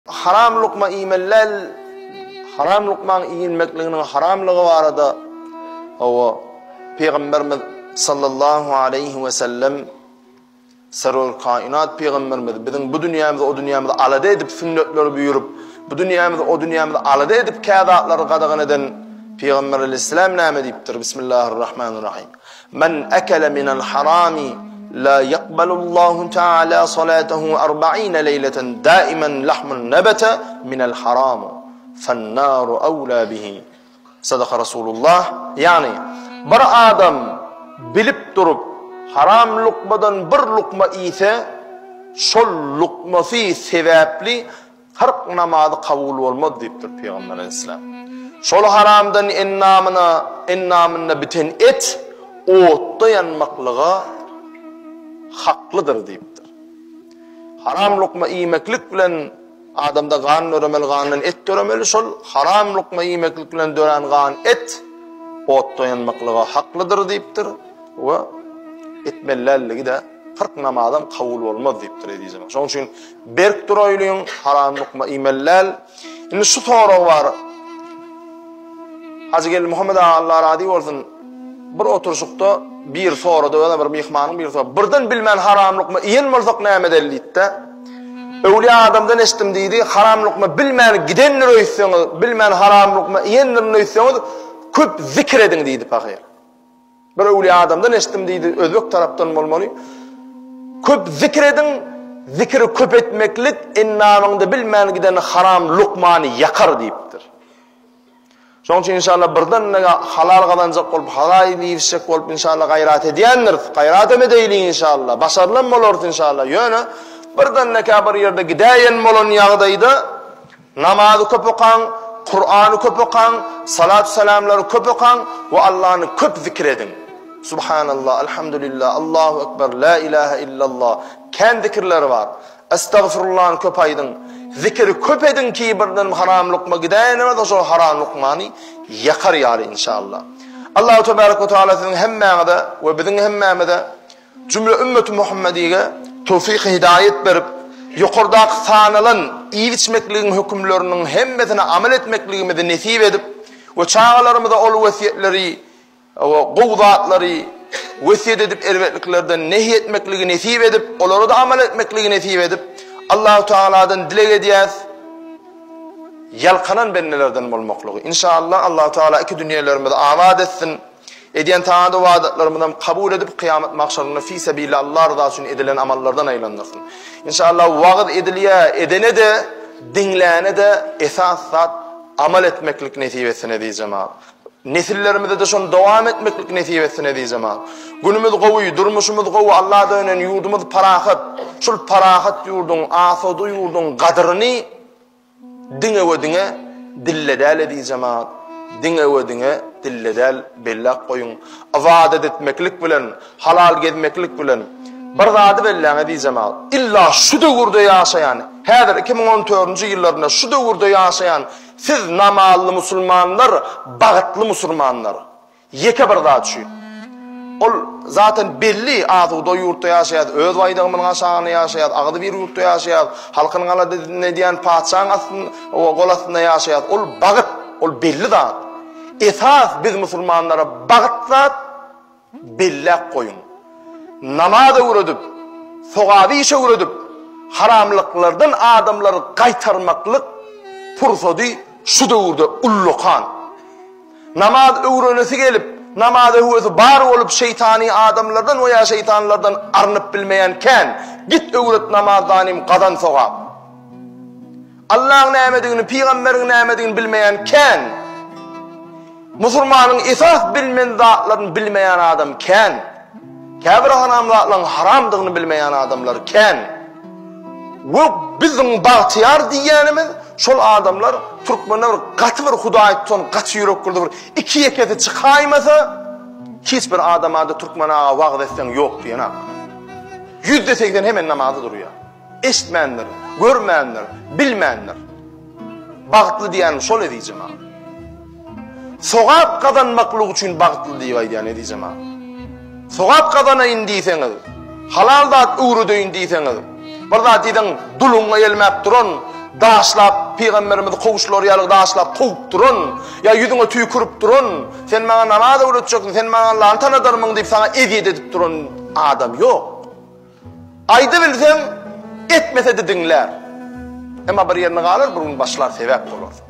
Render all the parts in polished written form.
Haram lukma iýmeli däl, haram lukmaň iýilmekliginiň haramlygy barada, hawa, Pygamberimiz sallallahu aleýhi we sellem, Serwer kainat Pygamberimiz biziň bu dünýämizi, o dünýämizi alada edip sünnetleri buýrup, bu dünýämizi, o dünýämizi alada edip kä zatlary gadagan eden Pygamber aleýhissalam näme diýipdir? Bismillahirrahmanirrahim. Men ekele minel harami la ýekbelullahu taala salatahu arba'ine leýleten daimen lahmun nebete minel haram fennaru awla bihi. Sadaka Rasulullah. Ýagny, bir adam bilip durup haram lukmadan bir lukma iýse, şol lukmasy sebäpli 40 namazy kabul bolmaz diýipdir Pygamber aleyhisselam. Şol haramdan endamyna, endamynda biten et otda ýanmaklyga haklydyr diýipdir. Haram lukma iýmeklik bilen adamda gan döremeli, gandan et döremeli, şol haram lukma iýmeklik bilen dörän gan et otda ýanmaklyga haklydyr diýipdir we etmeliligi-de 40 namazam kabul bolmaz diýipdir ezizim. Şonuň üçin Berk duraýlyň, haram lukma iýmeli däl. Indi şu sorag bar. Hajy Geldimuhammet aga Allah razy bolsun. Bir oturşykda bir sorady, özem bir myhmanyň biri sorady. Birden bilmän haram lukma iýen bolsak näme edeli diýdi-de. Öwlüýä adamdan eşitdim diýdi, haram lukma bilmän gidendir öýtseňiz, bilmän haram lukma iýendirin öýtseňiz, köp zikir ediň diýdi pahyr. Bir öwlüýä adamdan eşitdim diýdi, özbek tarapdan bolmaly. Köp zikir ediň, zikiri köp etmeklik endamyňda bilmän giden haram lukmany ýakar diýipdir. Şonuň üçin inşallah birden halal gazanjak bolup, halal iýişjek bolup inşallah gaýrat edýändiris. Gaýrat hem edeýliň inşallah. Başarylan bolarys inşallah. Ýöne birden bir ýerde gidäýen bolan ýagdaýda Namazy köp okaň, Kurany köp okaň, salatu-salamlary köp okaň we Allany köp zikir ediň. Subhanallah, Alhamdulillah, Allahu ekber, la ilaha illallah. Kän zikirler bar. Estagfirullahny köp aýdyň. Zikiri köp ediň ki birden haram lukma gidäýene şol haram lukmany ýakar ýaly inşallah. Allahu tebarek we taala siziň hemmäňize we biziň hemmämize Jümle ümmeti Muhammedige towfyk-y hidaýet berip, ýokardaky sanalan iýip-içmekligiň hökümleriniň hemmesine amal etmekligimizi nesip edip we çagalarymyza ol wesýetleri we gowy zatlary wesýet edip erbetliklerden nehy etmekligi nesip edip, olara-da amal etmekligi nesip edip, Allahu Tagaladan dileg edýäs, ýalkanan bendelerden bolmaklygy. Inşallah Allahu Tagala iki dünýelerimizi abat etsin. Edýän tagat-ybadatlarymyzam kabul edip, kyýamat magşarynda fi sebillah, Allah ryzasy üçin edilen amallardan aýlandyrsyn. Inşallah wagyz edilýär, edene-de, diňläne-de esas zat amal etmeklik nesip etsin eziz jemagat. Nesillerimize-de şony dowam etmeklik nesip etsin eziz jemagat. Günümiz gowy, durmuşymyz gowy, Alla dönen ýurdumyz parahat. Şul parahat ýurduň, asuda ýurduň gadyryny Diňe we diňe dille däl eziz jemagat, diňe we diňe dille däl belläp goýuň. Ybadat etmeklik bilen, halal gezmeklik bilen bir zady belläň eziz jemagat. Illa şu döwürde ýaşaýan, häzir 2014-nji ýyllarynda şu döwürde ýaşaýan siz namazly musulmanlar bagtly musulmanlar. Ýeke bir zat üçin. Ol zaten belli, asuda ýurtda ýaşaýas, öz baýdagymyzyň aşagynda ýaşaýas, agzybir ýurtda ýaşaýas, halkynyň aladasyny edýän patyşaň astynda, gol astynda ýaşaýas. Ol bagt, ol belli zat. Esas biz musulmanlara bagt zat, belläp goýuň. Namaz öwredip, sogaby iş öwredip, haramlyklardan adamlary gaýtarmaklyk pursady şu döwürde ullakan. Namaz öwrenesi gelip, namaza höwesi bar bolup şeýtany adamlardan we ýa şeýtanlardan arnyp bilmeýän kän. Git öwret namaz zanim gazan sogap. Allaň nämedigini, pygamberiň nämedigini bilmeýän kän. Musulmanyň esas bilmeli zatlaryny bilmeýän adam kän. Käbir haram zatlaryň haramdygyny bilmeýän adamlar kän. We biziň bagtyýar diýýänimiz şol adamlar türkmende bir gaty bir hudaý tutan gaty ýürek gurdy bir iki ýekesi çykaýmasa hiç bir adamada türkmen aga wagyz etseň ýok diýenak. 80% hemen namaza durýar. Eşitmändir, görmändir, bilmändir. Bagtly diýýänim şol eziz jemagat. Sogap gazanmaklyk üçin bagtly diýip aýdýan eziz jemagat. Sogap gazanaýyn diýseňiz, halal zat öwredeýin diýseňiz, bir zat diýseň duluňa ýelmäp duran. daşlap, pygamberimizi kowuşlary ýaly daşlap kowup duran, ýa ýüzüňe tüýkürip duran, sen maňa namaz öwretjeksiň, sen maňa Allany tanadarmyň diýip saňa ezýet edip duran adam ýok. Aýdybilseň, etmese-de diňlär. Emma bir ýerine galar, bir gün başlar sebäp bolarsyň.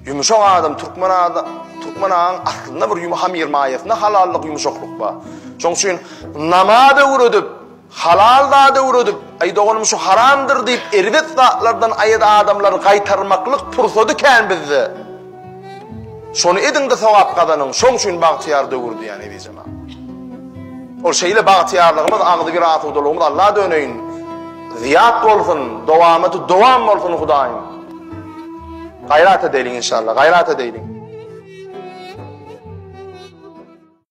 Ýumşak adam türkmen adam türkmen agaň aslynda bir ýum hamyr maýasynda halallyk ýumşaklyk bar. Şoň üçin namaz öwredip, halal zat öwredip, aý doganym şu haramdyr diýip erbet zatlardan aýat adamlary gaýtarmaklyk pursady kän bizde. Şony ediňde sogap gazanyň, şoň üçin bagtyýar döwür diýýän eziz jemagat. Ol şeýle bagtyýarlygymyz, agzybir asudalygymyz Alla döneýin. Zyýat bolsun, dowamaty dowam bolsun Hudaýym. Gaýrat edeýliň inşallah, gaýrat edeýliň.